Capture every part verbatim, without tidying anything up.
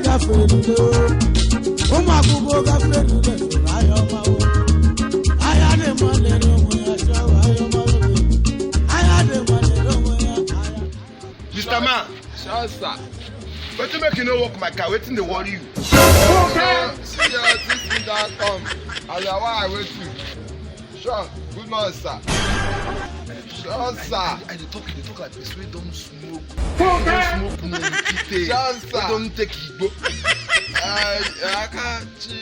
gafere n'ule o. Ụmụ akwụkwọ gafere n'ule soro anya ọma o. Anya dị mma lere onwe ya, chọwa anya ọma o. Anya dị mma lere onwe ya, anya. Mister Man, sir, sir. Wetin make you no work my car? Wetin dey worry you? See your this thing don come. As I wan wait you. Sure, good morning, sir. Sure, sir. I dey talk, dey talk like person wey don smoke. Wey don smoke monkey tail. Sure, sir. Wey don take igbo. Eh, aka chi,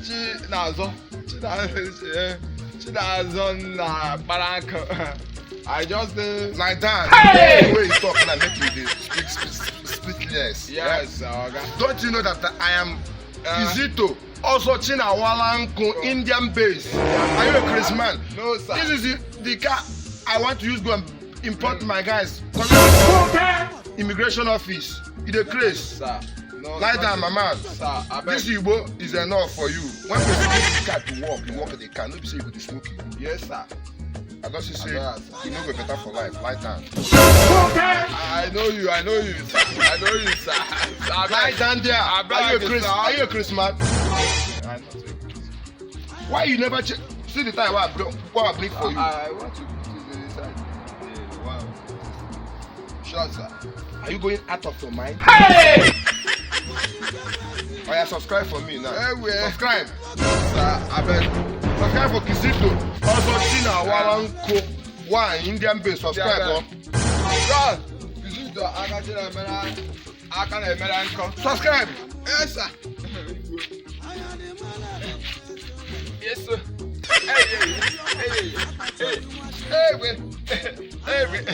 chi na-azọ. Chi na, eh, chi na-azọ na kparanka. I just dey lie down. Hey! The way you talk now, make you dey speak sp-, sp-, speechless. Yes, oga. Don't you know that I am Kizito, also Chinawalanko, Indian base? Are you a crazy man? No, sir. This is the, the car I want to use go and import my guys. Immigration office. You dey craze. Sir, no, lie down, my man. Sir, abeg. This Igbo is enough for you. When person give you car to work, you work the car. No be say you go dey smoke it. Yes, sir. I don see say you no go better for life. Lie down. I know you, I know you, sir. I know you, sir. Abeg. Lie down there. Abeg, are you a Chris? Sir. Are you a Chris man? I'm not a Chris. Why you never check? See the time wey I bring, wey I bring for you. I, I want to put this inside. Yeah, wow. Sure, sir. Are you going out of your mind? Hey! Oya, subscribe for me now. Hey, where? Subscribe. Sir, abeg. Subscribe for Kizito. Also, Chinawalanko. One Indian base. Subscribe, yeah, oh. Sir, Kizito, aka Chinawalanko. Aka na-emere nkọ. Subscribe. Yes, sir. Yes, sir. Hey, hey, hey, hey, hey, hey, wait. Hey, wait.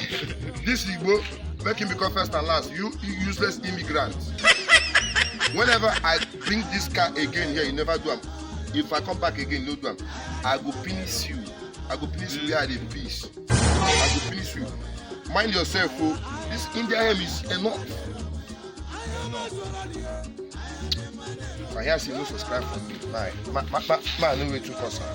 This Igbo, make him become first and last. You, you useless immigrant. Whenever I bring this car again here, you never do am. If I come back again, no do am. I go finish you. I go finish you where I dey piss. I go finish you. Mind yourself, oh. This India M is enough. I hear say you no subscribe for me. My, my, my, my, my, no way to cause am.